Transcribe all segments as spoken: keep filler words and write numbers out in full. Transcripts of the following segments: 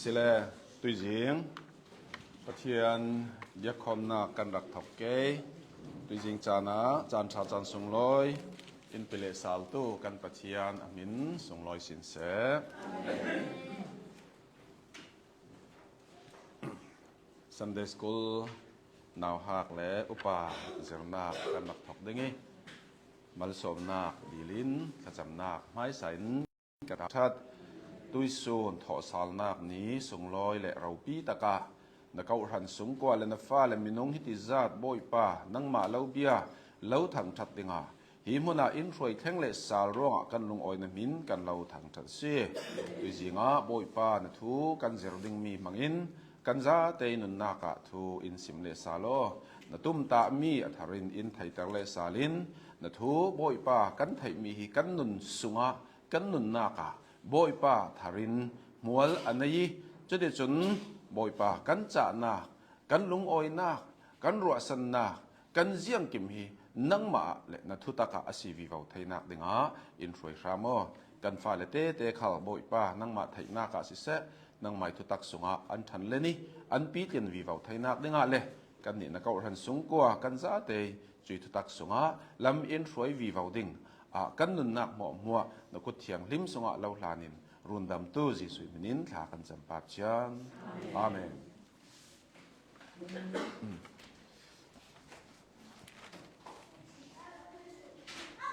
Sile, tuizing Pathian biakkhawmna kan rak thawk kei. Tuizing caan ah caan ṭha caan sunglawi in pe leh saltu kan Pathian a hmin sunglawi sin seh. Sunday School nauhak le upa zirnak kan rak thawk ding i, malsawmnak dilin thlacamnak hmaisa in ka ṭhat. Tuisun thawhsalnak ni sunglawi le ropi takah na kohhran sungkua le na fale minung hiti zat Bawipa nangmah lo bia lo thangṭhat dinga hi hmunah in hruai thleng le sal ruangah kan lungawi na hmin kan lo thangṭhat si. Tuizingah Bawipa na thu kan zir dingmi hmangin kan zate nunnak ah thu in sim le sal aw. Na tumtahmi a tharin in theiter le salin na thu Bawipa kan theihmi hi kan nun sungah kan nunnak ah Bawipa tharin hmual a nei i, cuticun Bawipa kan cahnak, kan lungawinak, kan ruahsannak, kan ziangkim hi nangmah ah le na thutak ah a si vivo theinak dingah in hruai hram aw. Kan fale tete khal Bawipa nangmah theihnak ah siseh, nangmah i thutak sungah an ṭhan len i an pitlin vivo theinak dingah le kannih na kohhran sungkua kan zate cui thutak sungah lam in hruai vivo ding ah kan nunnak hmuahhmuah na kut thianghlim sungah lo hlanin rundamtu Jesuh hminin thla kan cam pap cian. Amen.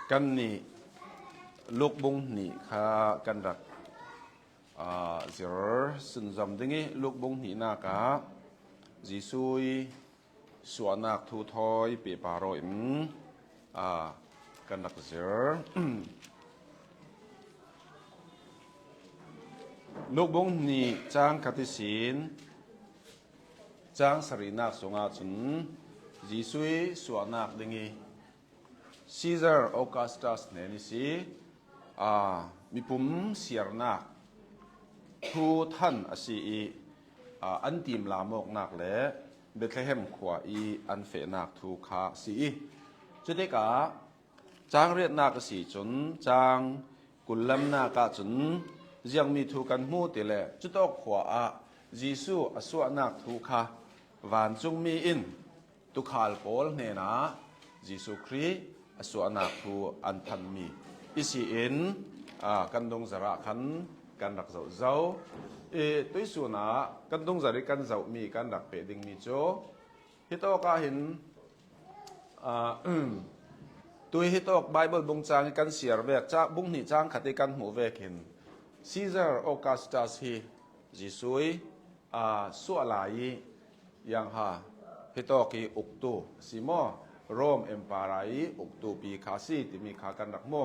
Kannih Luk bung hnih kha kan rak, aa, zir sunzom ding i, Luk bung hnihnak ah Jesuh i suahnak thu thawi pehpar aw in, aa, kan rak zir. Luk bung hnih cang khat ihsin cang sarihnak sungah cun Jesuh i suahnak ding i Caesar Augustus hnen i si, aa, mipum siarnak thu than a si i, aa, an timlam awknak le Bethlehem khua i an fehnak thu kha a si i, cutikah cang riatnak a si cun cang kullamnak ah cun ziangmi thu kan hmu ti le cutawk khua ah Jesuh a suahnak thu kha vancungmi in tuukhal pawl hnenah Jesuh Khrih a suahnak thu an thanmi i si in, aa, kan dungzarah khan kan rak zoh zo. I tuisun ah kan dungzarih kan zohmi kan rak peh dingmi cu hitawk ah hin, aa, tui hitawk Bible bung cang i kan siar vek, ca-, bung hnih cang khat i kan hmuh vek hin Caesar Augustus hi Jesuh i, aa, suah lai i, Yang ha, hitawk i uktu a si maw? Rome Empire i uktu pi kha a si timi kha kan rak hmu.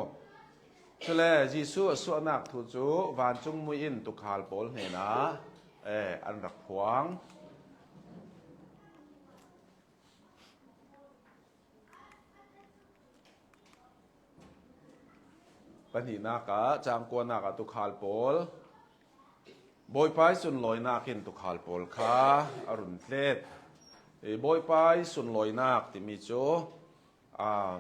Cule Jesuh a suahnak thu cu vancungmi in tuukhal pawl hnenah, eh, an rak phuang. Pahnihnak ah, cangkuanak ah tuukhal pawl Bawipa i sunlawinak in tuukhal pawl kha a run tlet. I Bawipa i sunlawinak timi cu, aa,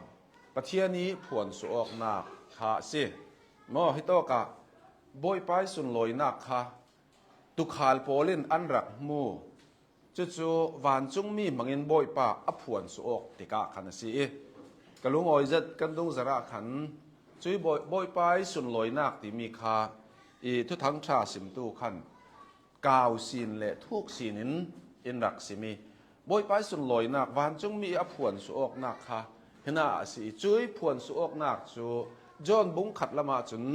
Pathian i phuansuah awknak kha a si. Maw, hitawk ah Bawipa i sunlawinak kha tuukhal pawl in an rak hmu. Cucu vancungmi hmangin Bawipa a phuansuah awk tikah khan a si i, ka lungawi zet kan dungzarah khan cui Bawi-, Bawipa i sunlawinak timi kha i Thuthang ṭha simtu khan kau sin le thuk sin in in rak sim i, Bawipa i sunlawinak vancungmi i a phuansuah awknak kha hinah a si i, cui phuansuah awknak cu John bung khat lamah cun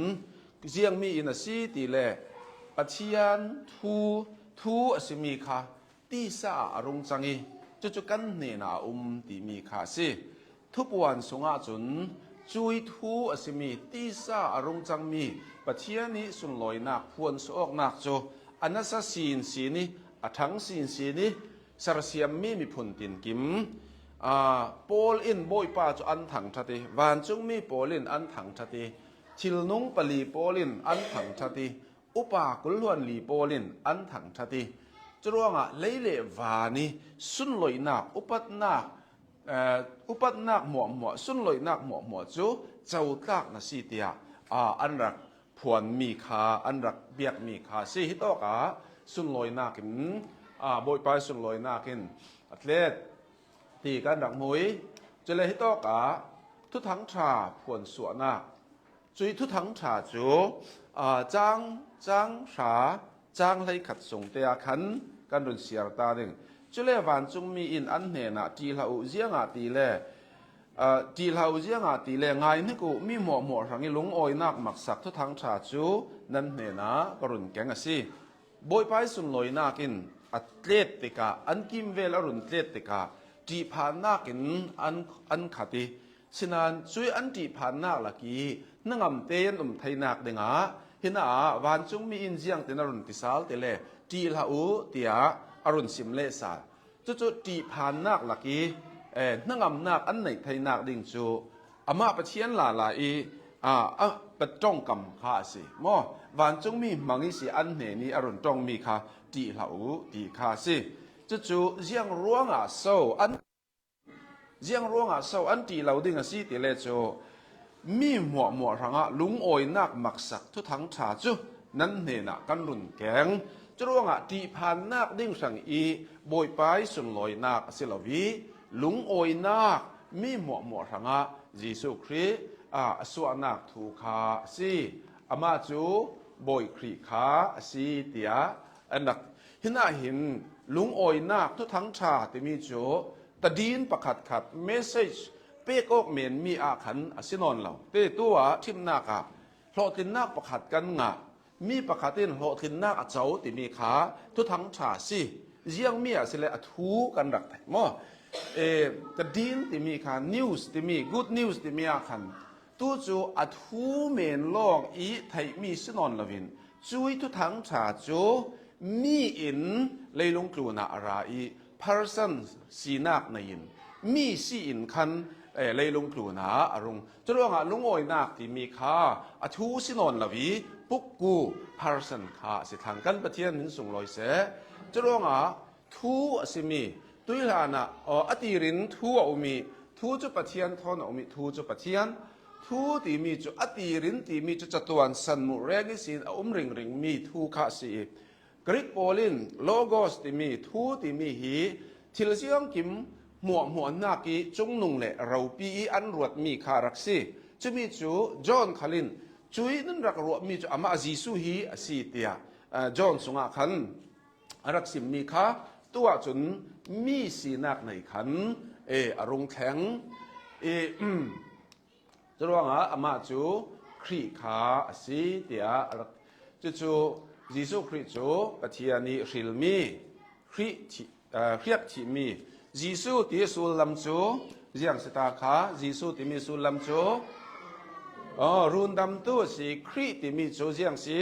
ziangmi in a si ti le Pathian thu, thu a simi kha tisa ah a rung cang i, cucu kan hnenah a um timi kha a si. Thupuan sungah cun cui thu a simi tisa a rung cangmi Pathian i sunlawinak phuansuah awknak cu a nasa sinsin i, a ṭhang sinsin i, sersiammi miphun tinkim, aa, pawl in Bawipa cu an thangṭhat i, vancungmi pawl in an thangṭhat i, thilnung pali pawl in an thangṭhat i, upa kul hluan li pawl in an thangṭhat i, curuangah lei le van i sunloihnak, upatnak, eh, upatnak hmuahhmuah, sunloihnak hmuahhmuah cu cotlak na si tiah, aa, an rak phuanmi kha, an rak biakmi kha a si. Hitawkah sunlawinakin, a, Bawipa ih sunlawinakin a tlet ti kan rak hmu ih, cule hitawkah Thuthang ṭha phuansuahnak, cuih Thuthang ṭha cu, a, cang, cang hra, cang hleikhat sungte ah khan kan run siar ta ding. Cule vancungmi in an hnenah, "Ṭih hlah uh, ziangahtile, a, ṭih hlah uh, ziangahtile ngai hnik uh, mi hmuahhmuah hrangih lungawinak maksak Thuthang ṭha cu nan hnenah ka run keng a si." Bawipa ih sunlawinakin a tlet tikah, an kimvel a run tlet tikah, ṭihphannak in an, an khat ih, sinain cuih an ṭihphannak lakih hnangamte an um theinak dingah, hinah vancungmi in ziangtin a run ti sal tile, "Ṭih hlah uh," tiah a run sim lehsal. Cucu ṭihphannak lakih, eh, hnangamnak an neih theinak ding cu amah Pathian lala ih, a, a, a ṭongkam kha a si maw? Vancungmi hmang ihsi an hnen ih a run ṭongmi kha, "Ṭih hlah uh," ti kha a si. Cucu ziang ruangah so an, ziang ruangah so an ṭih lo ding a si tile cu, "Mi hmuahhmuah hrangah lungawinak maksak Thuthang ṭha cu nan hnenah kan run keng. Curuangah ṭihphannak ding hrang ih Bawipa ih sunlawinak a si lo ih, lungawinak mi hmuahhmuah hrangah Jesuh Khrih, a, a suahnak thu kha a si. Amah cu Bawi Khrih kha a si," tiah an rak. Hinah hin lungawinak Thuthang ṭha timi cu tadin pakhatkhat, message, pek awk menmi ah khan a si nawn lo. Te tu-ah ṭhimnak ah hlawhtlinnak pakhat kan ngah. Mi pakhat in hlawhtlinnak a co timi kha Thuthang ṭha a si. Ziangmi ah sile a thu kan rak theih maw? E, tadin timi kha, news timi, good news timi ah khan tu cu a thu men lawng ih theihmi si nawn loin, cuih Thuthang ṭha cu mi in leilung tlunah a ra ih, person sinak nei in, mi si in khan, eh, leilung tlunah a rung. Curuangah lungawinak timi kha a thu si nawn lo ih, pukku, person kha a si thlang. Kan Pathian min sunglawi seh. Curuangah thu a simi, tuihlanah, aw, a tirin thu a um ih, thu cu Pathian thawn a um ih, thu cu Pathian, thu timi cu, a tirin timi cu catuan sanmuh reng ihsin a um ringringmi thu kha a si ih, Greek pawl in logos timi, thu timi hi thil ziangkim hmuahhmuahnak ih cungnung le ropi ih an ruatmi kha a rak si. Cumi cu John khal in, "Cuih nan rak ruahmi cu amah Jesuh hi a si," tiah, ah, John sungah khan a rak simmi kha, tu ahcun mi sinak nei khan, eh, a rung thleng. Eh, curuangah amah cu Khrih kha a si, tiah a rak. Cucu Jesuh Khrih cu Pathian ih hrilmi, Khrih thih, eh, hriak thihmi, Jesuh ti sullam cu ziang si ta kha, Jesuh timi sullam cu, aw, rundamtu a si. Khrih timi cu ziang si?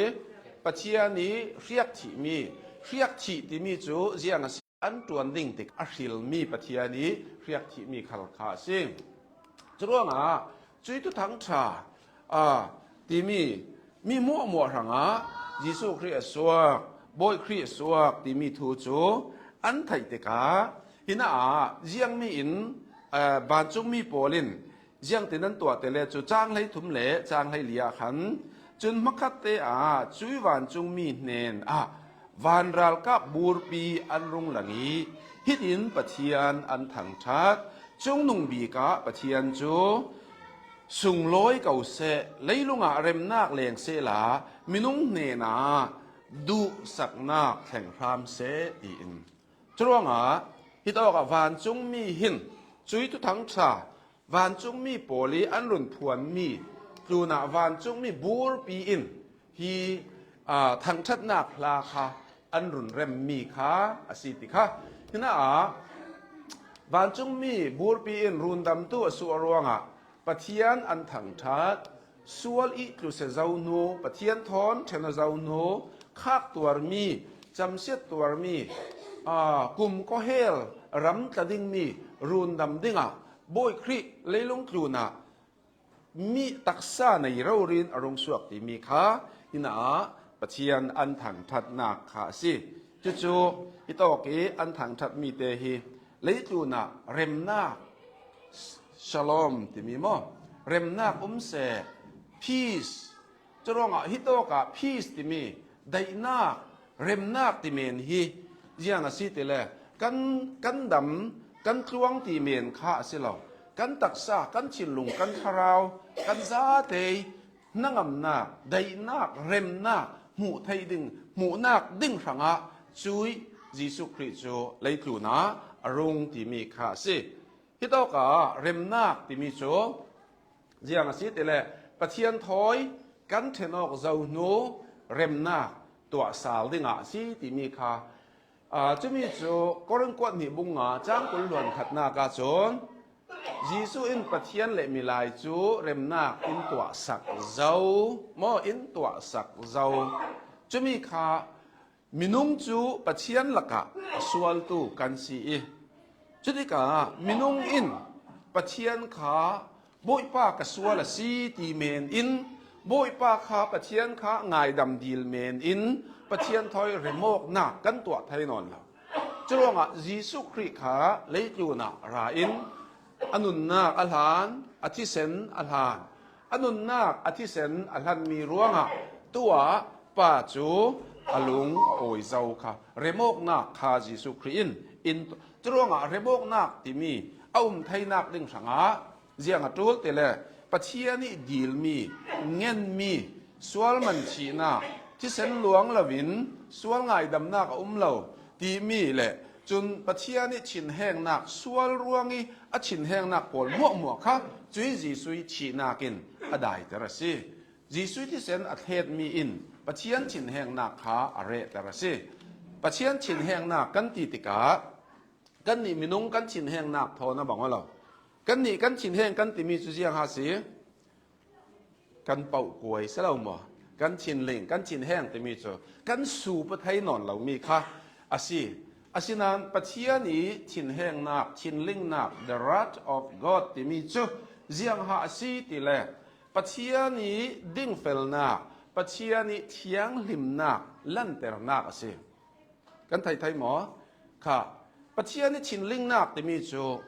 Pathian ih hriak thihmi. Hriak thih timi cu ziang a si? An ṭuan ding tik a hrilmi Pathian ih hriak thihmi khal kha a si. Curuangah cuih Thuthang ṭha, a, timi mi hmuahhmuah hrangah Jesuh Khrih a suak, Bawi Khrih a suak timi thu cu an theih tikah, hinah ziangmi in, a, vancungmi pawl in ziangtin an tuah tile cu cang hleithum le cang hleili ah khan, cun hmakhatte ah cuih vancungmi hnen ah vanralkap burpi an rung lang ih, hitin Pathian an thangṭhat. Cungnung bik ah Pathian cu, "Sunglawi ko seh, leilung ah remnak leng sehla, minung hnenah duhsaknak thleng hram seh," tiin. Curuangah hitawkah vancungmi hin cuih Thuthang ṭha, vancungmi pawl ih an run phuanmi tlunah vancungmi burpi in hi, aa, thangṭhatnak hla kha an run remmi kha a si ti kha. Hinah vancungmi burpi in rundamtu a suah ruangah Pathian an thangṭhat. Sual ih tlusia zo hnu, Pathian thawn ṭhen aw zo hnu, khaktuarmi, camsiat tuarmi, aa, kum kawhel ram tla dingmi rundam dingah Bawi Khrih leilung tlunah mi taksa nei rori in a rung suak timi kha, hinah Pathian an thangṭhatnak kha a si. Cucu hitawk ih an thangṭhatmi te hi leitlunah remnak, shalom timi maw? Remnak um seh, peace. Curuangah hitawkah peace timi, daihnak, Remnak ti men hi ziang a si ti le, kan, kan dam, kan tluang ti men kha a si lo. Kan taksa, kan thinlung, kan thlarau, kan zatei, hnangamnak, daihnak, remnak, hmuh theih ding, hmuhnak ding hrangah cui Jesuh Khrih cu leitlunah a rung timi kha a si. Hitawkah remnak timi cu ziang a si ti le, Pathian thawi kan ṭhen awk zo hnu remnak tuahsal dingah a si timi kha, aa, cumi cu Korin kuat hnih bung nga cang kul hluan khatnak ahcun Jesuh in Pathian le milai cu remnak in tuahsak zo maw, in tuahsak zo. Cumi kha minung cu Pathian lakah a sualtu kan si i, cutikah minung in Pathian kha Bawipa ka sual a si ti men in, Bawipa kha Pathian kha ngaidam dil men in, Pathian thawi remawknak kan tuah thei nawn lo. Curuangah Jesuh Khrih kha leitlunah ra in a nunnak a hlan, a thisen a hlan, a nunnak a thisen a hlanmi ruangah tuah pa cu a lung a awi zo kha, remawknak kha Jesuh Khrih in in, curuangah remawknak timi a um theinak ding hrangah ziang a ṭul ti le, Pathian ih dilmi, ngenmi, sual man thihnak, thisen luang loin sual ngaidamnak a um lo timi le, cun Pathian ih thinhengnak, sual ruangih a thinhengnak pawl hmuahhmuah kha cui Jesuh ih thihnak in a daiter a si. Jesuh ih thisen a thletmi in Pathian thinhengnak kha a rehter a si. Pathian thinhengnak kan ti tikah, kannih minung kan thinhengnak thawn a bang aw lo. Kannih kan thinheng kan timi cu ziang ha si? Kan pauhkuai si lo maw? Kan thinling, kan thinheng timi cu kan sup a thei nawn lomi kha a si. Asinain Pathian ih thinhengnak, thinlingnak, the wrath of God timi cu ziang ha a si ti le, Pathian ih dingfelnak, Pathian ih thianghlimnak lanternak a si. Kan thei thei maw? Kha, Pathian ih thinlingnak timi cu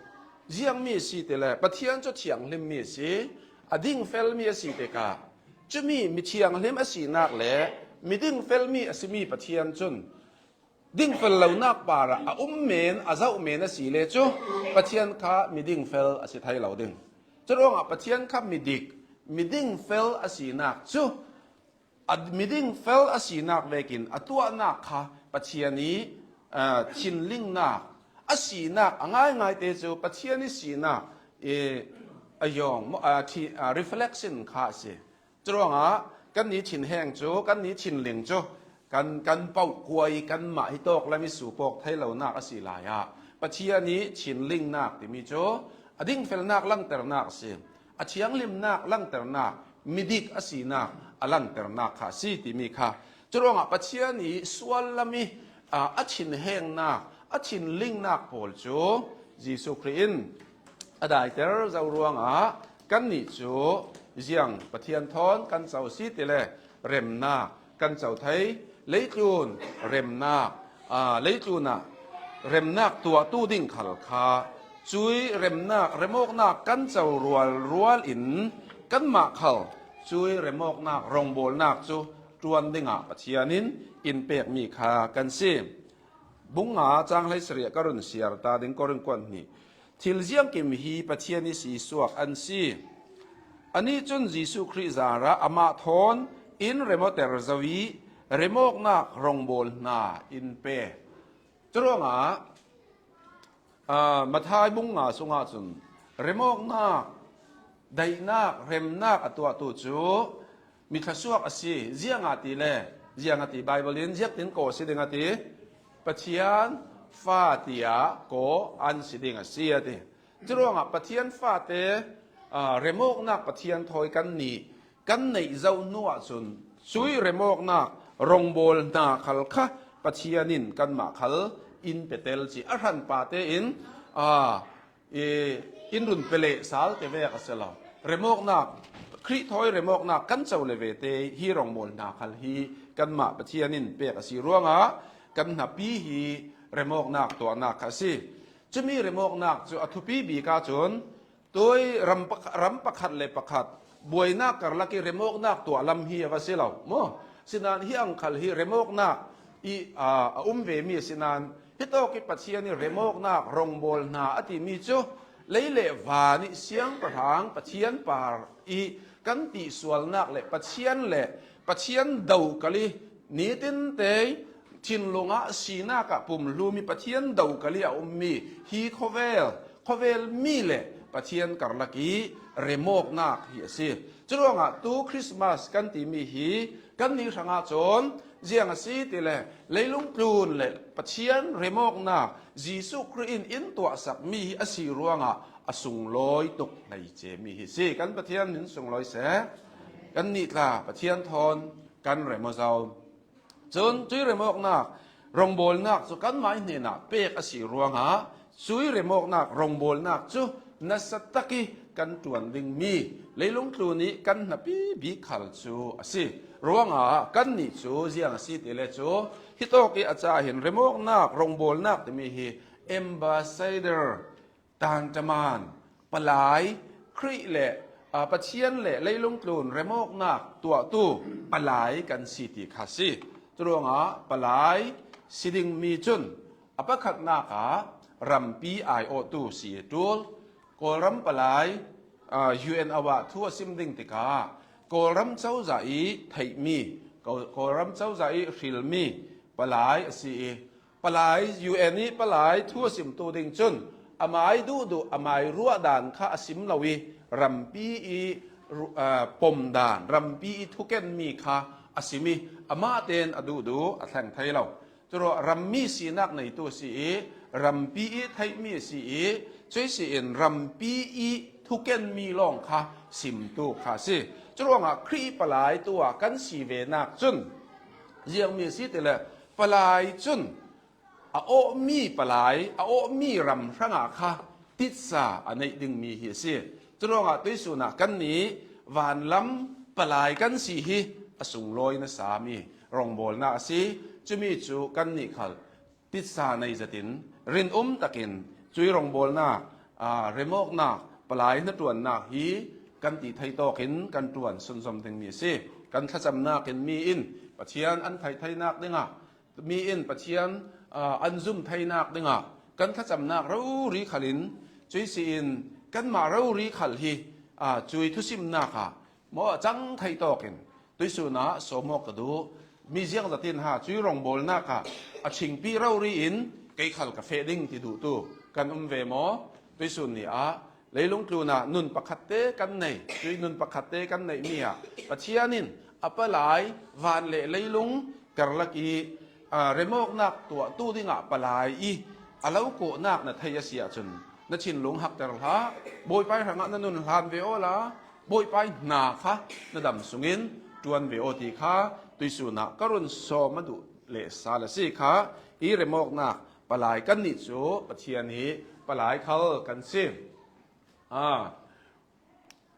ziangmi a si ti le, Pathian cu thianghlimmi a si, a dingfelmi a si tikah, cumi mi thianghlim a sinak le mi dingfelmi a simi Pathian cun dingfel lonak parah a um men, a zoh men a si le cu Pathian kha mi dingfel a si thei lo ding. Curuangah Pathian kha midik, mi dingfel a sinak cu a miding fel a sinak vekin a tuahnak kha Pathian ih, aa, thinlingnak a sinak a ngaingaite cu Pathian ih sinak ih a yawng maw, aa, thi-, aa, reflection kha a si. Curuangah kannih thinheng cu, kannih thinling cu kan, kan pauhkuai, kanmah hi tawk lam ih sup awk thei lonak a si lai ah Pathian ih thinlingnak timi cu a dingfelnak langternak a si. A thianghlimnak langternak, midik a sinak a langternak kha a si timi kha. Curuangah Pathian ih sual lam ih, aa, a thinhengnak, a thinlingnak pawl cu Jesuh Khrih in a daiter zo ruangah kannih cu ziang Pathian thawn kan co a si ti le remnak kan co thei, leitlun remnak, aa, leitlun ah remnak tuahtu ding khal kha, cui remnak, remawknak kan co rualrual in kanmah khal cui remawknak rongbawlnak cu ṭuan dingah Pathian in in pekmi kha kan si. Bung nga cang hleisarih ah ka run siar ta ding, Korin kuat hnih. Thil ziangkim hi Pathian ih si suak an si. Anih cun Jesuh Khrih zarah amah thawn in rem awter zo ih remawknak rongbawl hna in pe. Curuangah, aa, Matthai bung nga sungah cun remawknak, daihnak, remnak a tuahtu cu mi thluasuak a si. Ziangahtile, ziangati Baibal in ziangtin kaw a si ding a ti? Pathian fa tiah kaw an si ding a si a ti. Curuangah Pathian fate, aa, remawknak Pathian thawi kannih kan neih zoh hnu ahcun cui remawknak rongbawl hna khal kha Pathian in kanmah khal in petel ci a hranpa tein, aa, i, in run pe leh sal te vek a si lo. Remawknak, Khrih thawi remawknak kan co le vete hi rongbawl hna khal hi kanmah Pathian in pek a si ruangah kan hnapi hi remawknak tuahnak kha a si. Cumi remawknak cu a thupi bik ahcun, tui ram pakhat, ram pakhat le pakhat buainak karlak ih remawknak tuah lam hi a va si lo maw? Sinain hi ang khal hi remawknak i, a, a um ve mi a si nan, hitawk i Pathian i remawknak rawngbawl hna a timi cu lei le van i siangpahrang Pathian par i kan tihsualnak le Pathian le Pathian do kal i nitin te thinlung ah sinak ah pumhlum i Pathian do kal i a ummi hi khawvel, khawvel mi le Pathian karlak i remawknak hi a si. Curuangah tu Christmas kan timi hi kannih hrangah cun ziang a si ti le leilung tlun le Pathian remawknak Jesuh Khrih in in tuahsakmi hi a si ruangah a sunglawi tuk hleice mi hi si. Kan Pathian min sunglawi seh. Kannih tla Pathian thawn kan rem aw zo. Cun cui remawknak rawngbawlnak cu kanmah hnenah pek a si ruangah cui remawknak rawngbawlnak cu nasa tak i kan ṭuan dingmi leilung tlun i kan hnapi bik khal cu a si. Ruangah kannih cu ziang a si ti le cu hitawk i a caah hin remawknak rawngbawlnak timi hi ambassador, tantaman, palai, Khrih le, aa, Pathian le leilung tlun remawknak tuahtu palai kan si ti kha si. Curuangah palai si dingmi cun a pakhatnak ah rampi aiawhtu si a ṭul. Kawlram palai, aa, U N awah thu a sim ding tikah Kawlram cozah i theihmi, Kaw-, Kawlram cozah i hrilmi palai a si i, palai, U N i palai thu a simtu ding cun amai duhduh, amai ruah dan kha a sim lo i, rampi i ru-, aa, pom dan, rampi i thukenmi kha a sim i, amah tein a duhduh a thleng thei lo. Curuah rammi sinak neitu a si i, rampi i theihmi a si i, cuih si in rampi i thukenmi lawng kha simtu kha a si. Curuangah Khrih palai tu ah kan si ve nak cun ziangmi a si ti le palai cun a awhmi palai, a awhmi ram hrangah kha titsa a neih dingmi hi a si. Curuangah tuihsun ah kannih vanlam palai kan si hi a sunglawi nasami rawngbawlnak a si. Cumi cu kannih khal titsa nei zetin rinum takin cui rawngbawlnak, aa, remawknak, palai hnaṭuannak hi kan ti thei tawkin kan ṭuan sunzom dingmi a si. Kan thlacamnak in mi in Pathian an theih theinak dingah, mi in Pathian, aa, an zum theinak dingah kan thlacamnak rori khal in cui si in kanmah rori khal hi, aa, cui thusimnak ah maw a cang thei tawkin tuihsun ah sawm awk ka duh. Mi ziangzat in ha cui rawngbawlnak ah a chingpi rori in kei khal ka feh ding ti duhtu kan um ve maw? Tuihsun ni ah leilung tlun ah nun pakhat te kan nei, cui nun pakhat te kan neihmi ah Pathian in a palai van le leilung karlak i, aa, remawknak tuahtu dingah palai i a lo kawhnak na theih a si ahcun na thinlung hakter hlah. Bawipa ih hrangah na nun hlan ve awla Bawipa ih hna kha na dam sungin ṭuan ve aw ti kha tuihsun ah ka run sawm a duh le sal a si kha. I remawknak palai kannih cu Pathian i palai khal kan si. Aa,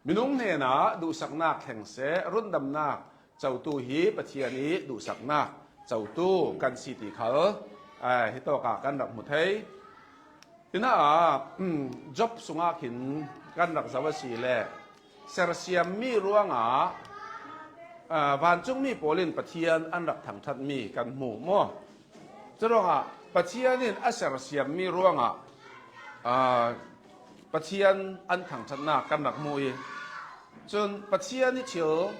minung hnenah duhsaknak thleng seh, rundamnak cotu hi Pathian i duhsaknak cotu kan si ti khal, aa, hitawk ah kan rak hmu thei. Tinah, um, Job sungah khin kan rak zoh a si le sersiammi ruangah, aa, vancungmi pawl in Pathian an rak thangṭhatmi kan hmu maw? Curuangah Pathian in a sersiammi ruangah, aa, Pathian an thangṭhatnak kan rak hmu i, cun Pathian i thil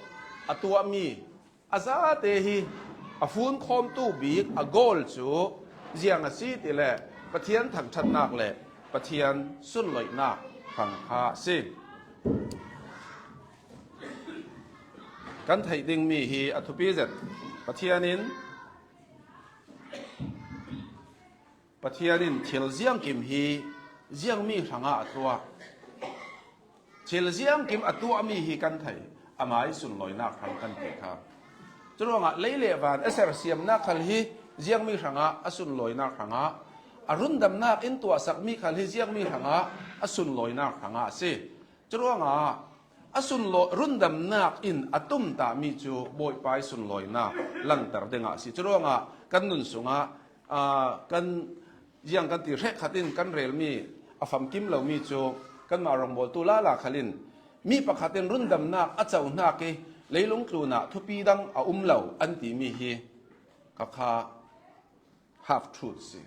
a tuahmi a zate hi a funkhawmtu bik a goal cu ziang a si ti le Pathian thangṭhatnak le Pathian sunloihnak hrang kha a si. Kan theih dingmi hi a thupi zet. Pathian in Pathian in thil ziangkim hi ziangmi hrangah a tuah. Thil ziangkim a tuahmi hi kan theih, amai sunlawinak hrang kan ti kha. Curuangah lei le van a sersiamnak khal hi ziangmi hrangah, a sunlawinak hrangah, a rundamnak in tuahsakmi khal hi ziangmi hrangah, a sunlawinak hrangah a si. Curuangah a sunlaw-, rundamnak in a tumtahmi cu Bawipa ih sunlawinak langhter dingah a si. Curuangah kan nun sungah, aa, kan, ziang kan ti, hrekkhat in kan relmi a famkim lomi cu kanmah rawngbawltu lala khal in mi pakhat in rundamnak a cohnak ih leilung tlunah thupi dang a um lo an timi hi kha kha half truth si.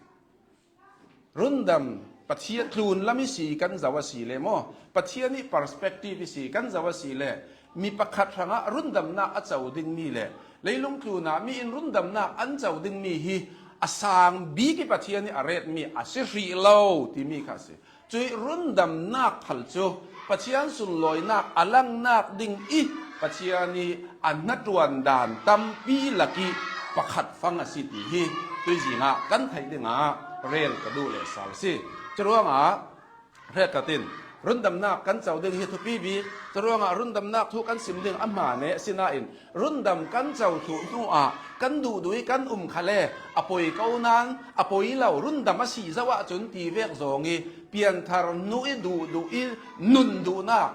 Rundam Pathian tlun lam i si kan zoh a si le maw, Pathian i perspective i si kan zoh a si le, mi pakhat hrangah rundamnak a co ding mi le leilung tlunah mi in rundamnak an co ding mi hi a sang bik i Pathian i a ret mi a si hrih lo timi kha a si. Cuih rundamnak phal cu Pathian sunlawinak a langnak ding i Pathian i a hnaṭuan dan tampi lak i pakhat fang a si ti hi tuizing ah kan theih dingah rel ka duh le sal a si. Curuangah hrekkhat in rundamnak kan co ding hi thupi bik. Curuangah rundamnak thu kan sim ding a hmaan e, asinain rundam kan co thluh hnuah kan duhduh i kan um kha le a poi ko nain a poi lo, rundam a si zoh ahcun ti vek zong i piangthar hnu i duhduh i nun duhnak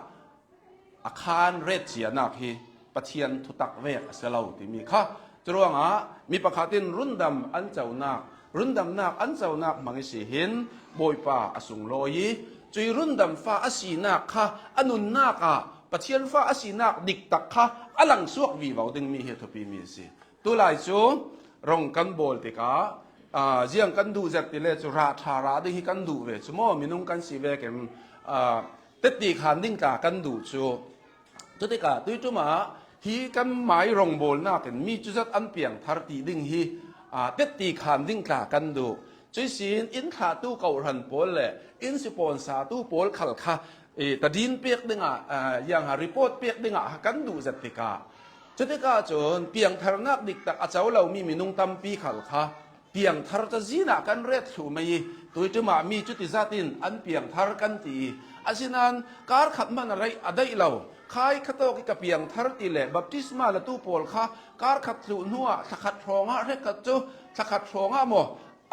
a khaan ret cianak hi Pathian thutak vek a si lo timi kha. Curuangah mi pakhat in rundam an conak, rundamnak an conak hmang i si hin Bawipa a sunglawi i cuih rundam fa a sinak kha a nunnak ah Pathian fa a sinak diktak kha a langsuak vivo dingmi hi a thupi mi a si. Tulai cu rong kan bawl tikah, aa, ziang kan duh zet ti le cu rah ṭha rah ding hi kan duh ve cu maw, minung kan si vekin, aa, tetti khan ding tla kan duh cu. Cutikah tuiṭum ah hi kan mai rong bawlnak in mi cuzat an piangthar ti ding hi, aa, tetti khan ding tla kan duh. Cuihsin inn thlahtu kohhran pawl le inn sipawn satu pawl khal kha, eh, tadin pek dingah, aa, ziang ha report pek dingah kan duh zet tikah, cutikah cun piangtharnak diktak a co lomi minung tampi khal kha piangthar cazin ah kan ret thluh mei i tuiṭum ah mi cuti zat in an piangthar kan ti i, asinain kar khat hmanh a rei a daih lo, khai khatawk i ka piangthar ti le baptisma latu pawl kha kar khat thluh hnuah thlakhat hrawngah hrekkhat cu thlakhat hrawngah maw,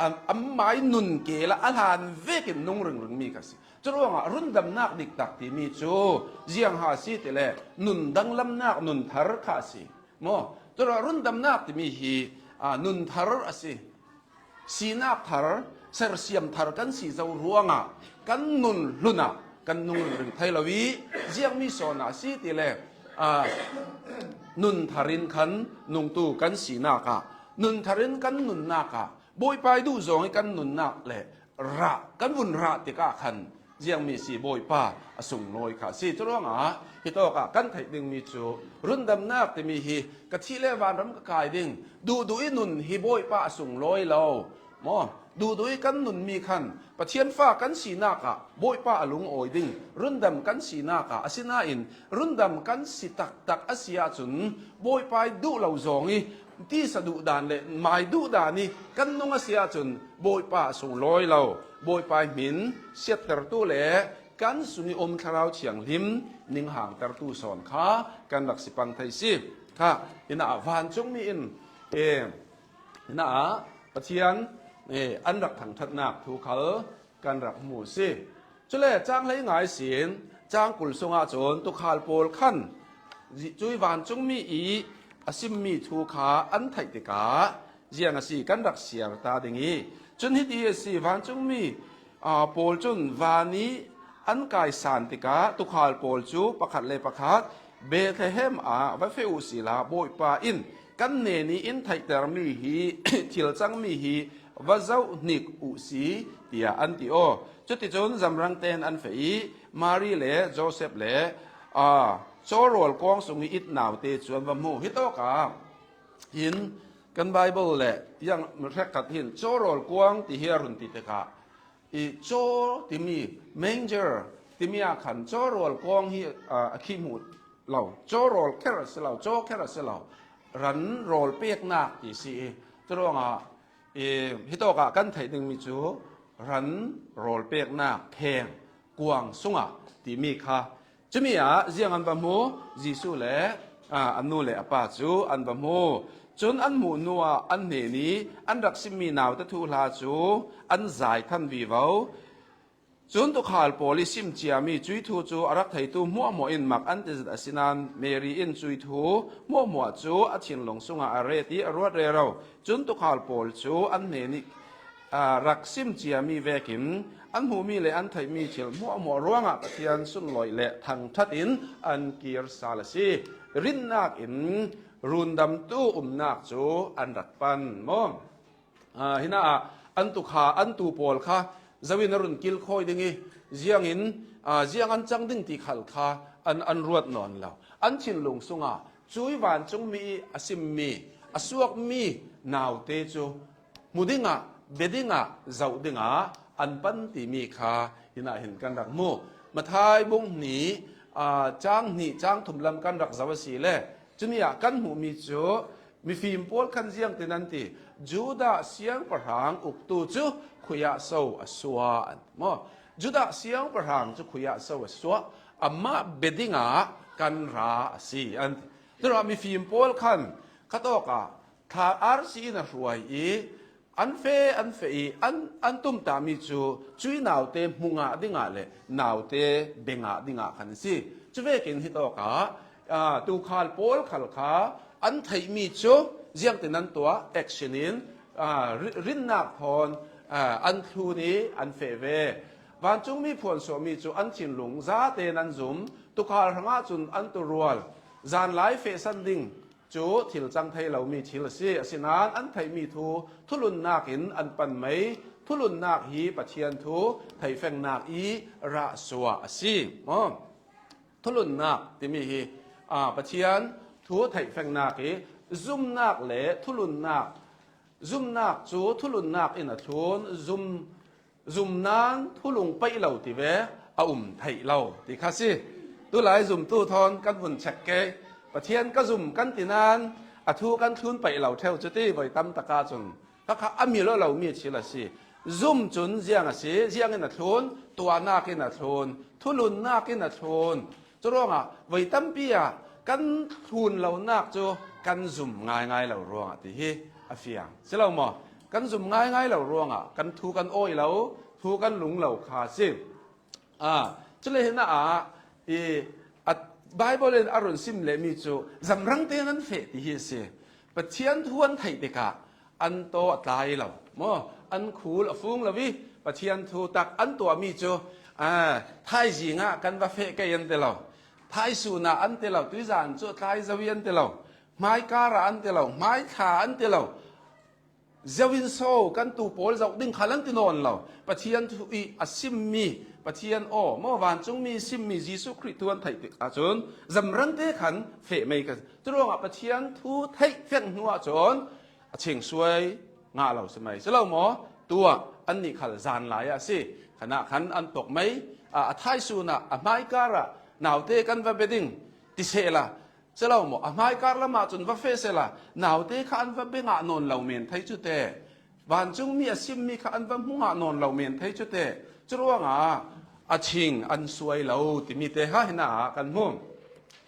an, an mai nun keel ah a hlan vekin nung ringring mi kha si. Curuangah rundamnak diktak timi cu ziang ha si ti le nun danglamnak nun thar kha a si. Maw? Curuangah rundamnak timi hi, aa, nun thar a si. Sinak thar, sersiam thar kan si zo ruangah kan nun hlun ah kan nung ringring thei lo i ziangmi sawn ah si ti le, aa, nun thar in khan nungtu kan sinak ah, nun thar in kan nunnak ah, Bawipa i duh zong i kan nunnak le rah, kan vun rah tikah khan ziangmi si Bawipa a sunglawi kha a si. Curuangah hitawk ah kan theih dingmi cu rundamnak timi hi ka thih le vanram ka kai ding, duhduh i nun hi Bawipa a sunglawi lo. Maw? Duhduh i kan nunmi khan Pathian fa kan sinak ah Bawipa a lungawi ding, rundam kan sinak ah, asinain rundam kan si taktak a si ahcun Bawipa i duh lo zong i tisa duh dan le mai duh dan i kan nung a si ahcun Bawipa a sunglawi lo, Bawipa i hmin siattertu le kan sung i um Thlarau Thianghlim ninghangtertu sawn kha kan rak si pang thei si. Kha, hinah vancungmi in, eh, hinah Pathian, eh, an rak thangṭhatnak thu khal kan rak hmu si. Cule cang hlei ngai sin cang kul sungah cun tuukhal pawl khan zi-, cuih vancungmi i a simmi thu kha an theih tikah ziang a si kan rak siar ta ding i, cun hiti a si, vancungmi, aa, pawl cun van i an kai san tikah tuukhal pawl cu pakhat le pakhat Bethlehem ah va feh uh sila, Bawipa in kan hnen i in theihtermi hi thil cangmi hi va zoh hnik uh si, tiah an ti aw. Cuticun zamrang tein an feh i Mari le Joseph le, aa, cawrawl kuang sung i it naute cu an va hmu. Hitawk ah hin kan Bible le ziang hrekkhat hin cawrawl kuang ti hi a run ti tikah, i caw timi, manger timi ah khan cawrawl kuang hi, aa, a khi hmuh lo. Cawrawl kher a si lo, caw kher a si lo. Ran rawl peknak ti si i, curuangah, i, hitawk ah kan theih dingmi cu ran rawl peknak kheng kuang sungah timi kha. Cumi ah ziang an va hmu? Jesuh le, aa, a nu le a pa cu an va hmu. Cun an hmuh hnuah an hnen i an rak simmi naute thuhla cu an zai than vivo. Cun tuukhal pawl i sim ciami cuih thu cu a rak theitu hmuahhmuah in mak an ti zet a si nain Mary in cuih thu hmuahhmuah cu a thinlung sungah a ret i a ruat rero. Cun tuukhal pawl cu an hnen i, aa, rak sim ciami vekin an hmuhmi le an theihmi thil hmuahhmuah ruangah Pathian sunlawi le thangṭhat in an kir sal a si. Rinnak in rundamtu umnak cu an rak pan maw? Aa, hinaah an tukha, an tu pawl kha zoin a run kilkhawi ding i, ziangin, aa, ziang an cang ding ti khal kha an, an ruat nawn lo. An thinlung sungah cui vancungmi i a simmi, a suakmi naute cu hmu dingah, bia dingah, zoh dingah an pan timi kha hinah hin kan rak hmu. Mathai bung hnih, aa, cang hnih, cang thum lam kan rak zoh asile, cumi ah kan hmuhmi cu mifim pawl khan ziangtin an ti, Judah siangpahrang uktu cu khuiah so a suah an ti maw? Judah siangpahrang cu khuiah so a suah, amah bia dingah kan ra a si an ti. Curuangah mifim pawl khan khatawkah thla arsi in a hruai i, an feh, an feh i, an, an tumtahmi cu cui naute hmu ngah dingah le naute bia ngah dingah khan a si. Cuvekin hitawkah, aa, tuukhal pawl khal kha an theihmi cu ziangtin an tuah, action in, aa, ri-, rinnak thawn, aa, an thlun i an feh ve. Vancungmi phuansuahmi cu an thinlung zatein an zum, tuukhal hrangah cun an tuurual, zanlai fehsan ding cu thil cang thei lomi thil a si. Asinain an theihmi thu thulunnak in an pan mei. Thulunnak hi Pathian thu theihfengnak i rahsuah a si. Aw. Thulunnak timi hi, aa, Pathian thu theihfengnak i zumnak le thulunnak, zumnak cu thulunnak in a thlun, zum, zum nan thulung paih lo ti ve, a um theih lo ti kha si. Tulai zumtu thawn kan vun check ke. Pathian ka zum kan ti nan a thu kan thlun paih lo ṭheu cuti voi tam taka cun kha kha a mi lo lomi thil a si. Zum cun ziang a si, ziangin a thlun, tuahnak in a thlun, thulunnak in a thlun. Curuangah voi tampi ah kan thlun lonak cu kan zum ngaingai lo ruangah ti hi a fiang. Si lo maw? Kan zum ngaingai lo ruangah kan thu kan awi lo, thu kan lung lo kha a si. Aa, cule hinah ah i, a, Bible in a run sim lehmi cu zamrang tein an feh ti hi a si. Pathian thu an theih tikah an taw a tlai lo maw? An khul a fung lo i Pathian thu tak an tuahmi cu, aa, thaizing ah kan va feh kei an ti lo. Thaisun ah an ti lo, tuizan cu a tlai zo i an ti lo. Hmaikar ah an ti lo, hmaithla an ti lo. Zoin so kan tu pawl zoh ding khal an ti nawn lo. Pathian thu i a simmi, Pathian aw maw, vancungmi simmi Jesuh Khrih thu an theih tikah cun zamrang te khan feh mei ka. Curuangah Pathian thu theih feng hnuah cun a chingsuai ngah lo si mai. Si lo maw? Tuah annih khal zanlai ah a si. Khanah khan an tawk mei, a, a thaisun ah, a hmaikar ah naute kan va bia ding ti sehla, si lo maw? A hmaikar lamah cun va feh sehla, naute kha an va bia ngah nawn lo men thei cu te. Vancungmi a simmi kha an va hmu ngah nawn lo men thei cu te. Curuangah a ching an suai lo timi te kha hinah kan hmu.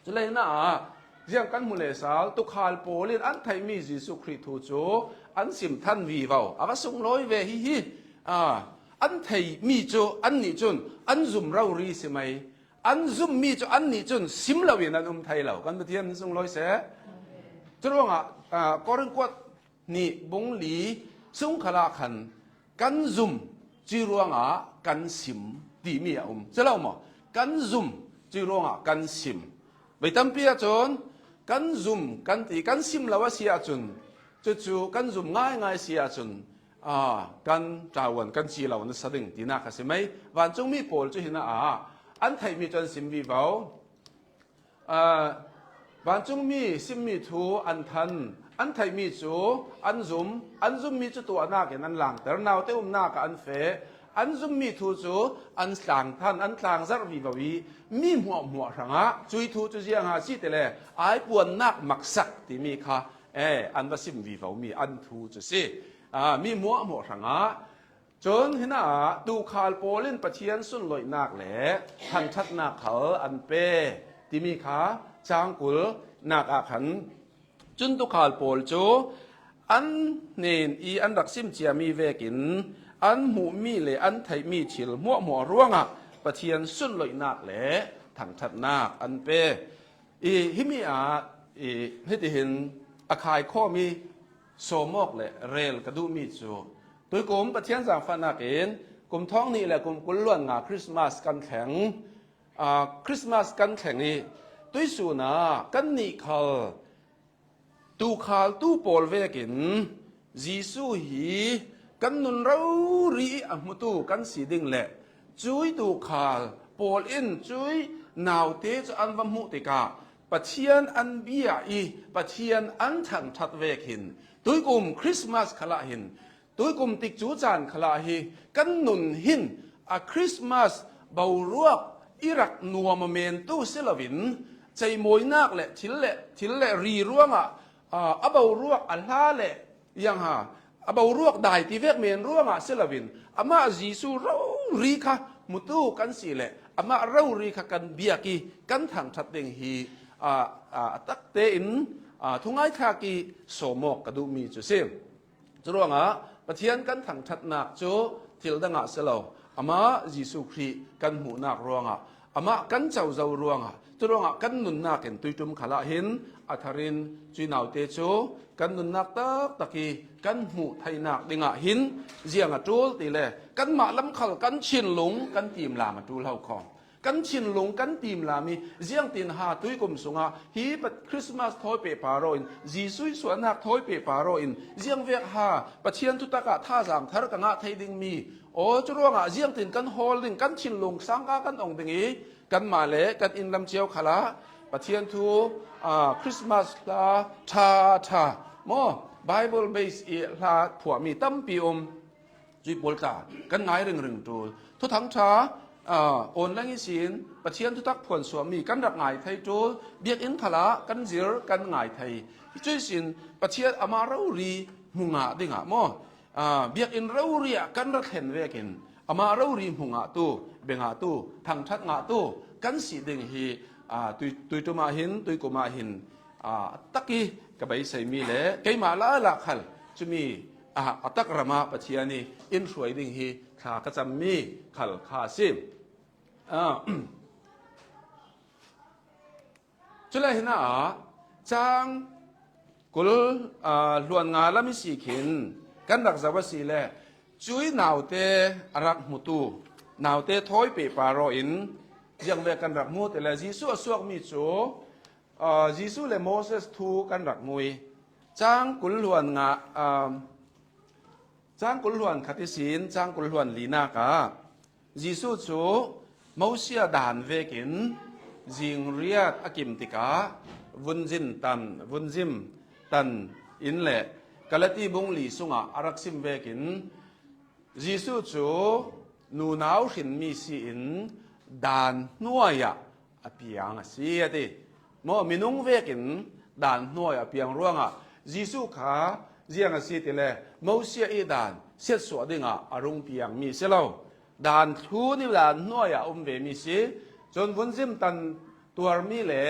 Cule hinah ziang kan hmu leh sal, tuukhal pawl in an theihmi Jesuh Khrih thu cu an sim than vivo. A va sunglawi ve hi hi. Aa, an theihmi cu annih cun an zum rori si mai. An zummi cu annih cun sim loin an um thei lo. Kan Pathian sunglawi seh. Curuangah, aa, Korin kuat hnih bung li sung khalah khan kan zum cuih ruangah kan sim timi a um. Si lo maw? Kan zum cuih ruangah kan sim. Voi tampi ahcun kan zum kan ti, kan sim lo a si ahcun, cucu kan zum ngaingai si ahcun, aa, kan ṭaluan kan ci lo nasa ding tinak a si mai. Vancungmi pawl cu hinah an theihmi cu an sim vivo. Aa, vancungmi simmi thu an than, an theihmi cu an zum, an zummi cu tuahnak in an langter, naute umnak ah an feh, an zummi thu cu an tlang than, an tlangzarh vivo i mi hmuahhmuah hrangah cui thu cu ziangah si ti le ai puannak maksak timi kha, ee, an va sim vivomi an thu cu si. Aa, mi hmuahhmuah hrangah Cun hinah tuukhal pawl in Pathian sunlawihnak le thangṭhatnak khal an pe timi kha cangkulnak ah khan, cun tuukhal pawl cu an hnen i an rak sim ciami vekin an hmuhmi le an theihmi thil hmuahhmuah ruangah Pathian sunlawihnak le thangṭhatnak an pe. I, himi ah, i, hitihin a khaikhawmi sawmawk le rel ka duhmi cu, tuikum Pathian zaangfahnak in kum thawng hnih le kum kul luan nga Christmas kan thleng, aa, Christmas kan thleng i, tuisun ah kannih khal tuukhal tu pawl vekin Jesu hi kan nun rori a hmutu kan si ding le cui tukhal pawl in cui naute cu an va hmuh tikah Pathian an bia i Pathian an thangṭhat vek hin tuikum Christmas khalah hin tuikum tikcu caan khalah hi kan nun hin a Christmas boruak i rak nuam a mentu si loin ceimawinak le thil le thil le ri ruangah aa, a boruak a hla le iang ha a boruak dai ti vek men ruangah si loin amah Jesu rori kha hmutu kan si le amah rori kha kan biak i kan thangṭhat ding hi aa, aa, a takte in aa, thungaithlak i sawmawk ka duhmi cu si. Curuangah Pathian kan thangṭhatnak cu thil dangah si lo, amah Jesu Khrih kan hmuhnak ruangah, amah kan co zo ruangah, curuangah kan nunnak in tuiṭum khalah hin a thar in cui naute cu kan nunnak taktak i kan hmuh theinak dingah hin ziang a ṭul ti le kanmah lam khal kan thinlung kan timlam a ṭul ho khawng. Kan thinlung kan timlam i ziangtin ha tuikum sungah hi Christmas thawi pehpar aw in Jesuh i suahnak thawi pehpar aw in ziangvek ha Pathian thutak ah thazaang thar ka ngah thei dingmi aw curuangah ziangtin kan hawl ding kan thinlung sangka kan ong ding i kanmah le kan inn lam cio khalah Pathian thu aa, Christmas hla ṭha ṭha maw Bible base i hla phuahmi tampi um. Cui pawl tla kan ngai ringring ṭul. Thuthang ṭha aa, online ihsin Pathian thutak phuan suahmi kan rak ngai thei ṭul. Biakinn khalah kan zir kan ngai thei. Cui sin Pathian amah rori hmu ngah dingah maw aa, biakinn rori ah kan rak thlen vekin amah rori hmu ngahtu, bia ngahtu, thangṭhat ngahtu kan si ding hi aa, tui, tuiṭum ah hin, tuikum ah hin aa, a tak i ka beiseimi le keimah la lak khal cumi aa, a tak ramah Pathian i in hruai ding hi thla ka cammi khal kha a si. Aa, cule hinah cang kul aa, hluan nga lam i si khin kan rak zoh a si le cui naute a rak hmutu naute thawi pehpar aw in ziangvek kan rak hmu ti le Jesuh a suakmi cu Aa, Jesuh le Moses thu kan rak hmu i cang kul hluan nga, aa, cang kul hluan khat ihsin cang kul hluan linak ah Jesuh cu Mosia dan vekin zingriat a kim tikah vunzin tan, vunzim tan in le Galati bung li sungah a rak sim vekin Jesuh cu nunau hrinmi si in dan hnuai ah a piang a si a ti. Maw minung vekin dan hnuai a piang ruangah Jesuh kha ziang a si ti le Mosia i dan siatsuah dingah a rung piangmi si lo. Dan thlun i dan hnuai ah a um vemi si. Cun vunzim tan tuarmi le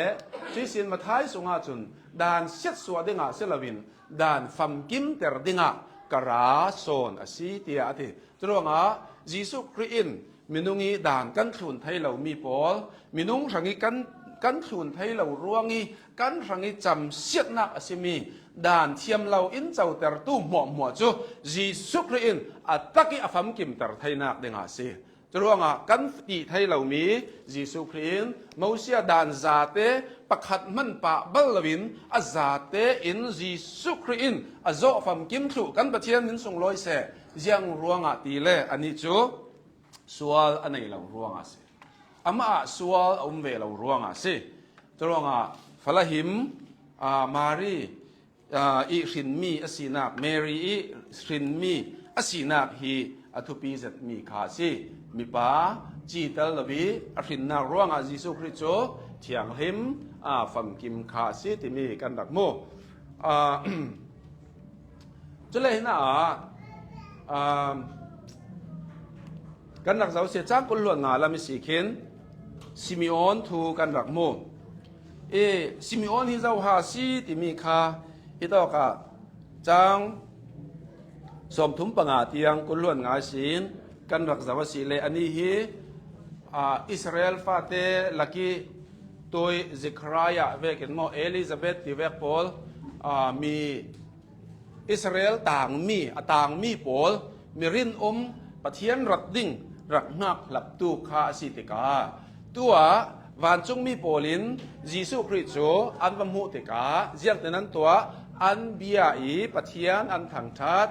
cuihsin Matthai sungah cun dan siatsuah dingah si loin dan famkimter dingah ka ra sawn a si, tiah a ti. Curuangah Jesuh Khrih in minung i dan kan thlun thei lomi pawl, minung hrang i kan, kan thlun thei lo ruang i kan hrang i camsiatnak a simi dan thiam lo in cotertu hmuahhmuah cu Jesuh Khrih in a tak i a famkimter theinak dingah a si. Curuangah kan tih thei lomi Jesuh Khrih in Mosia dan zate pakhat hman pah bal loin a zate in Jesuh Khrih in a zawh famkim thluh kan Pathian min sunglawi seh. Ziang ruangah ti le anih cu sual a nei lo ruangah a si. Amah ah sual a um ve lo ruangah a si. Curuangah Falahim, aa, Mari, aa, i hrinmi a sinak, Mary i hrinmi a sinak hi a thupi zetmi kha a si. Mipa citel lo i a hrinnak ruangah Jesuh Khrih cu thianghlim, aa, famkim kha a si timi kan rak hmu. Aa, cule hinah, aa, kan rak zoh si cang kul hluan nga lam i si khin Simeon thu kan rak hmu. I Simeon hi zoha a si timi kha hitawkah cang sawmthum panga tiang kul hluan nga ihsin kan rak zoh a si le anih hi, aa, Israel fate laki toi Zechariah vekin maw Elizabeth ti vek pawl, aa, mi Israel tangmi, a tangmi pawl, mi rinum Pathian rat ding rak hngak hlaptu kha a si tikah, tuah Vancungmi pawlin Jesuh Khrih cu an va hmuh tikah ziangtin an tuah, an bia i Pathian an thangṭhat.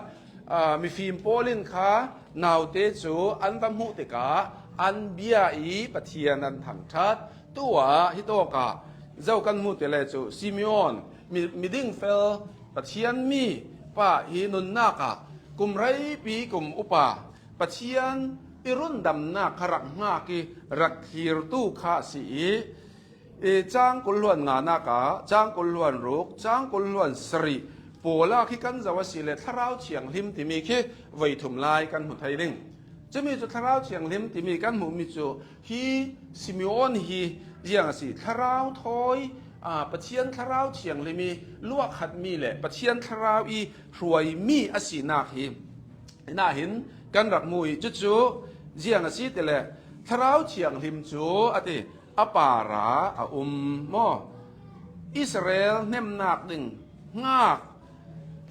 Aa, mifim pawlin kha naute cu an va hmuh tikah an bia i Pathian an thangṭhat. Tu-ah hitawkah zo kan hmuh ti le cu Simeon, mi, miding fel Pathian mi pa hi nunnak ah kum reipi kum upa Pathian i rundamnak kha rak hngak i rak thlirtu kha a si i, i cang kul hluan nganak ah cang kul hluan ruk, cang kul hluan sarih pawl ah khi kan zoh a si le Thlarau Thianghlim timi khi voi thum lai kan hmu thei ding. Cumi cu Thlarau Thianghlim timi kan hmuhmi cu hi Simeon hi ziang a si, Thlarau thawi, aa, Pathian Thlarau Thianghlim i luahkhatmi le Pathian Thlarau i hruaimi a sinak hi. Hinah hin kan rak hmu i cucu ziang a si ti le Thlarau Thianghlim cu a ti, a parah a um maw? Israel hnemnak ding hngak,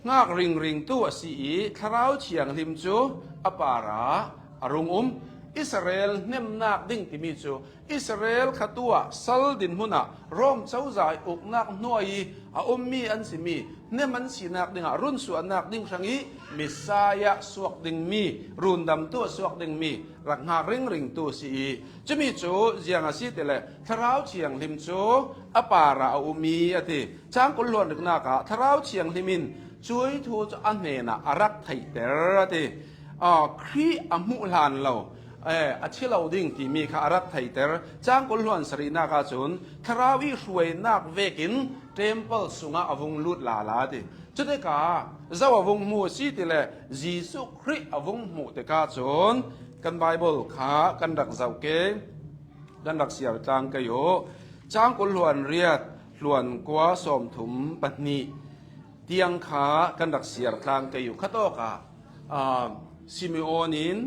hngak ringringtu a si i Thlarau Thianghlim cu a parah a rung um. Israel hnemnak ding timi cu Israel kha tu-ah sal dinhmun ah Rom cozah i uknak hnuai i a ummi an simi hnem an sinak dingah runsuahnak ding hrang i Messiah suak dingmi, rundamtu a suak dingmi rak hngak ringringtu a si i, cumi cu ziang a si ti le Thlarau Thianghlim cu a parah a um i a ti. Cang kul hluan riknak ah Thlarau Thianghlim in cuih thu cu a hnenah a rak theihter a ti. Aa, Khrih a hmuh hlan lo, eh, a thi lo ding timi kha a rak theihter. Cang kul hluan sarihnak ahcun Thlarau i hruainak vekin temple sungah a vung lut lala a ti. Cutikah zo a vung hmu a si ti le Jesuh Khrih a vung hmuh tikah cun kan Bible kha kan rak zoh ke, kan rak siar tlang kei uh. Cang kul hluan riat, hluan kua, sawmthum pahnih tiang kha kan rak siar tlang kei uh. Khatawkah, aa, Simeon in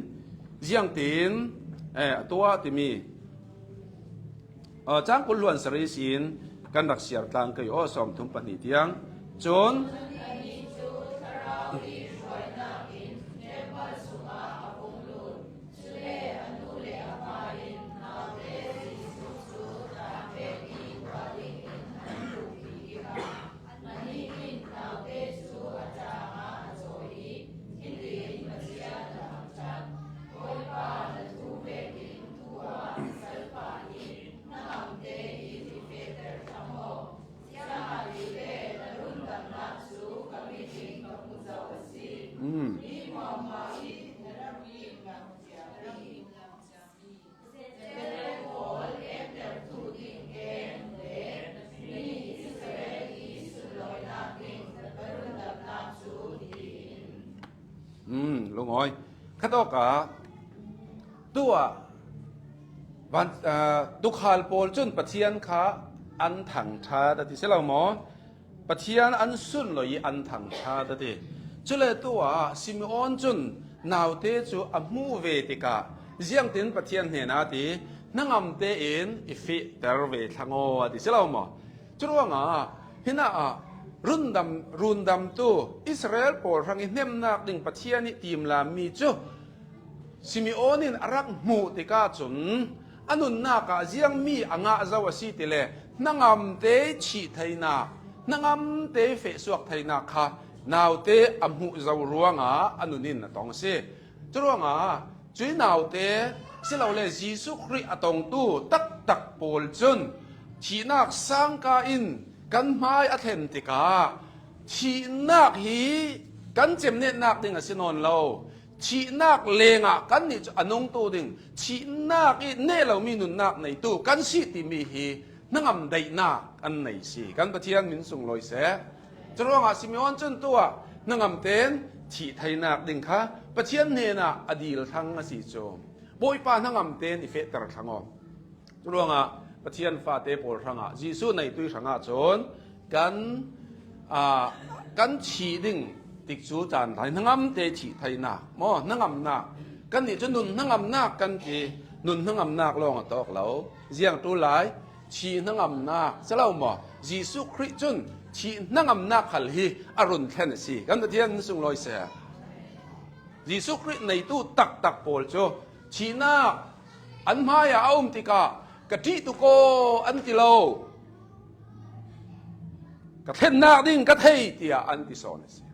ziangtin, eh, a tuah timi, aa, cang kul hluan sarih sin kan rak siar tlang kei uh, sawmthum pahnih tiang. Cun Um, lungawi. Khatawkah tuah van, aa, tuukhal pawl cun Pathian kha an thangṭhat a ti si lo maw? Pathian an sun lo i an thangṭhat a ti. Cule tuah Simeon cun naute cu a hmuh ve tikah ziangtin Pathian hnenah a ti, hnangam tein i fehter ve thlang aw a ti si lo maw? Curuangah hinah ah rundam, rundamtu Israel pawl hrang i hnemnak ding Pathian i timlammi cu Simeon in a rak hmuh tikah cun a nunnak ah ziangmi a ngah zo a si ti le hnangamte thih theinak, hnangamte fehsuak theinak kha naute a hmuh zo ruangah a nun in a tong a si. Curuangah cuih naute silole Jesuh Khrih a tongtu taktak pawl cun thihnak sangka in kan hmai a thlen tikah thihnak hi kan cemnetnak ding a si nawn lo. Thihnak lengah kannih cu a nungtu ding, thihnak i neh lomi nunnak neitu kan si timi hi hnangam daihnak an nei si. Kan Pathian min sunglawi seh. Curuangah Simeon cun tuah hnangam tein thih theinak ding kha Pathian hnenah a dil thlang a si cu. Bawipa, hnangam tein i fehter thlang aw. Curuangah Pathian fate pawl hrangah, Jesuh neitui hrangah cun kan, aa, kan thih ding tikcu caan lai hnangamte thih theinak maw, hnangamnak. Kannih cu nun hnangamnak kan ti, nun hnangamnak lawng a tawk lo. Ziang ṭul lai, thih hnangamnak si lo maw? Jesuh Khrih cun thih hnangamnak khal hi a run thlen a si. Kan Pathian sunglawi seh. Jesuh Khrih neitu taktak pawl cu thihnak an hmaiah a um tikah Ka ṭih tuk aw, an ti lo. Ka thlennak ding ka thei, tiah an ti sawn a si.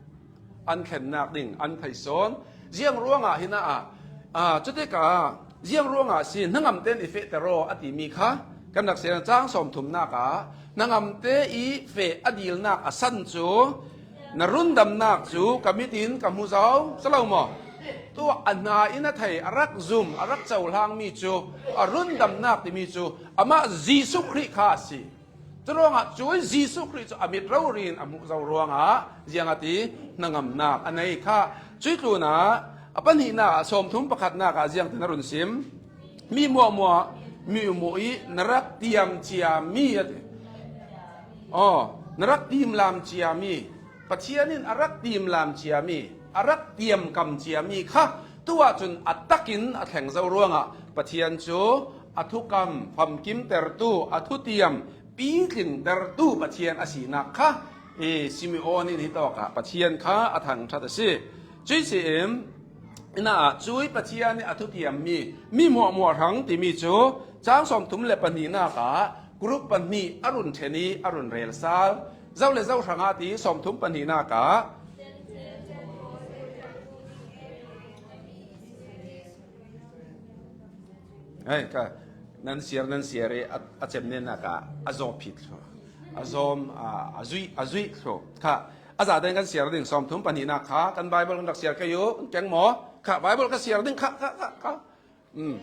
An thlennak ding an thei sawn. Ziang ruangah hi na ah, aa, cutikah ziang ruangah si, hnangamte in i fehter aw a timi kha kan rak siar. Cang sawmthumnak ah hnangamte i feh a dilnak a san cu na rundamnak cu ka mit in ka hmu zo, si lo maw? Tuah a hna in a thei, a rak zum, a rak cohlangmi cu, a rundamnak timi cu amah Jesuh Khrih kha a si. Curuangah cuih Jesuh Khrih cu a mit rori in a hmuh zo ruangah ziang a ti, hnangamnak a nei kha. Cuih tlunah a pahnihnak ah, sawmthum pakhatnak ah ziang tin a run sim? Mi hmuahhmuah, mi hmuh i na rak tiam ciami a ti. Aw, na rak timlam ciami, Pathian in a rak timlam ciami, a rak tiamkam ciami kha tuah cun a takin a thleng zo ruangah Pathian cu a thukam famkimtertu, a thutiam pitlingtertu Pathian a sinak kha, i Simeon in hitawkah Pathian kha a thangṭhat a si. Cuih si in, Innah ah cuih Pathian ih a thutiammi mi hmuahhmuah hrang timi cu cang sawmthum le pahnihnak ah group pahnih a run ṭhen i a run rel sal. Zo le zo hrangah ti sawmthum pahnihnak ah, hei, ka, nan siar, nan siar i a, a cemnennak ah a zawh phit thlu, a zawm, a, a zuih, a zuih thlu kha. A zate in kan siar ding, sawmthum pahnihnak kha kan Bible kan rak siar kei uh, kan keng maw? Kha, Bible ka siar ding, kha, kha, kha, kha. Um.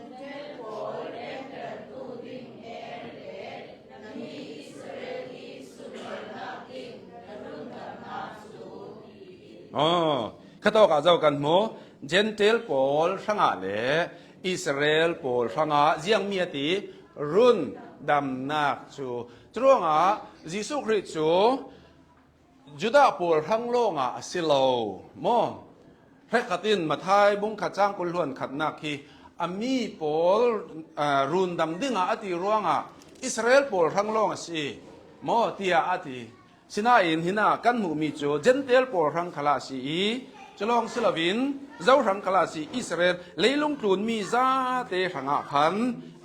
Oh, kha tawkah zo kan hmu. Gentile pawl hrangah le Israel pawl hrangah ziangmi a ti, run damnak cu. Curuangah Jesuh Khrih cu Judah pawl hrang lawngah a si lo maw? Hrekkhat in Matthai bung khat cang kul hluan khatnak hi a mi pawl, aa, rundam dingah a ti ruangah Israel pawl hrang lawng a si maw tiah a ti. Sinain hinah kan hmuhmi cu Gentile pawl hrang khalah a si i, culawng si loin zo hrang khalah a si, Israel leilung tlunmi zate hrangah khan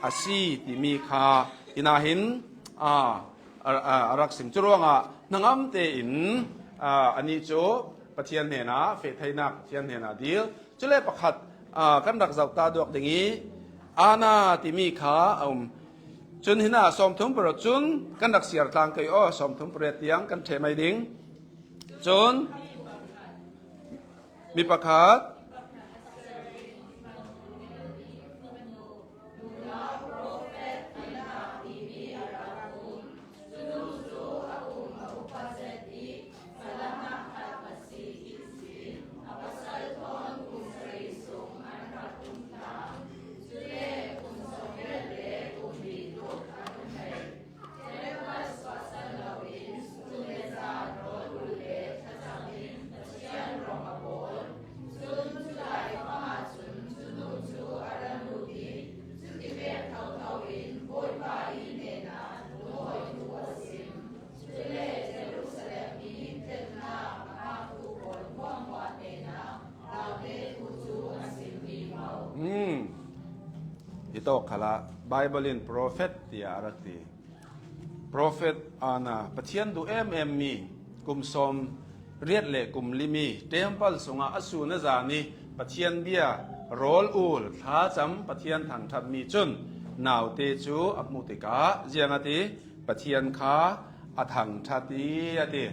a si timi kha hinah hin, aa, a, a, a rak sim. Curuangah hnangam tein, aa, anih cu Pathian hnenah feh theinak, Pathian hnenah dil. Cule pakhat, aa, kan rak zoh ta duak ding i, Anna timi kha a um. Cun hinah sawmthum pariat cun kan rak siar tlang kei aw, sawmthum pariat tiang kan ṭheh mai ding. Cun mi pakhat, um, hitawk khalah Bible in prophet tiah a rak ti. Prophet Anna, Pathian duh em em mi, kum sawm riat le kum li mi, temple sungah a sun a zan i Pathian bia rawl ul, thlacam Pathian thangṭhatmi cun naute cu a hmuh tikah ziang a ti, Pathian kha a thangṭhat i a ti.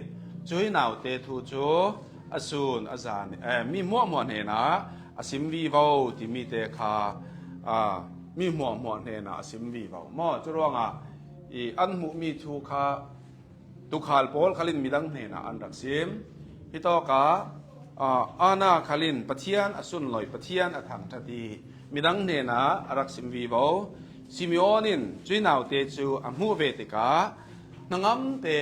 Cuih naute thu cu a sun a zan, eh, mi hmuahhmuah hnenah a sim vivo timi te kha, aa, mi hmuahhmuah hnenah a sim vivo maw? Curuangah i an hmuhmi thu kha tuukhal pawl khalin midang hnenah an rak sim. Hitawkah, aa, Anna khalin Pathian a sunloi, Pathian a thangṭhat i midang hnenah a rak sim vivo. Simeon in cuih naute cu a hmuh ve tikah hnangam te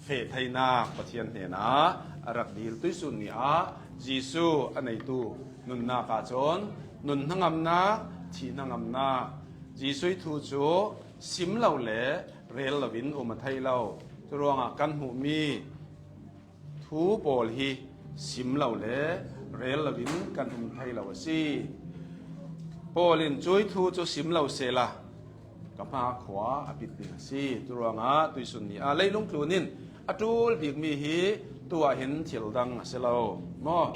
feh theinak Pathian hnenah a rak dil. Tuihsun ni ah Jesuh a neitu nunnak ahcun nun hnangamnak, thih hnangamnak, Jesuh ih thu cu sim lo le rel loin um a thei lo. Curuangah kan hmuhmi thu pawl hi sim lo le rel loin kan um thei lo a si. Paul in cuih thu cu sim lo sehla, ka hma khua a pit ding a si. Curuangah tuisun ni a leilung tlun in a ṭul bikmi hi tuah hin thil dang a si lo maw?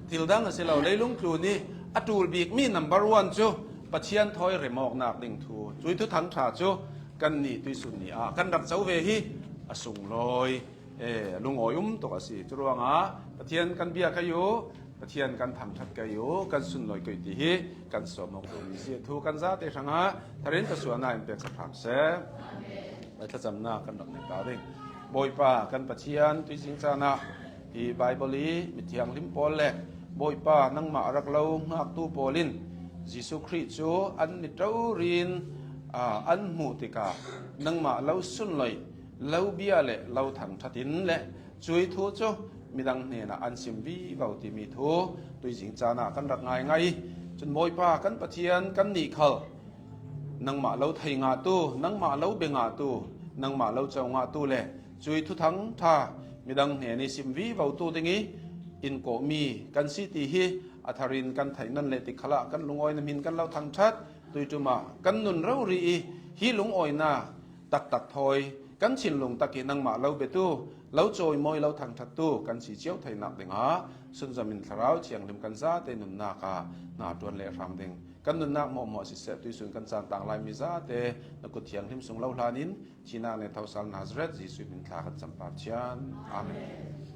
Thil dang a si lo. Leilung tlun i a ṭul bikmi number one cu Pathian thawi remawknak ding thu, cui thuthang ṭha cu kannih tuisun ni ah kan rak co ve hi a sunglawi, eh, lungawi um tuk a si. Curuangah Pathian kan bia kei u, Pathian kan thangṭhat kei u, kan sunlawi kei u ti hi kan sawm awk duhmi si. Thu kan zate hrangah tharin ka suahna in pek sak hram seh. Lai thlacamnak kan rak nei ta ding. Bawipa kan Pathian, tuizing caan ah hi Baibal i mithianghlim pawl le Bawipa nangmah a rak lo hngaktu pawl in Jesuh Khrih cu an mit rori in, aa, an hmuh tikah nangmah lo sunlawi, lo bia le lo thangṭhat in le cui thu cu midang hnenah an sim vivo timi thu tuizing caan ah kan rak ngaingai. Cun Bawipa kan Pathian, kannih khal nangmah lo thei ngahtu, nangmah lo bia ngahtu, nangmah lo co ngahtu le cui thuthang ṭha midang hnen i sim vivotu ding i in kawhmi kan si ti hi a tharin kan theih nan le ti khalah kan lungawina hmin kan lo thangṭhat. Tuiṭum ah kan nun rori i hi lungawinak taktak thawi kan thinlung tak i nangmah lo biatu, lo cawimawi, lo thangṭhattu kan si cio theinak dingah sunzom in Thlarau Thianghlim kan zate nunnak ah hna ṭuan le hrang ding. Kan nunnak hmuahhmuah siseh, tuisun kan caan tang laimi zate na kut thianghlim sung lo hlan in, thihnak nen thosal Nazareth Jesuh min thla kan cam Pathian. Amen.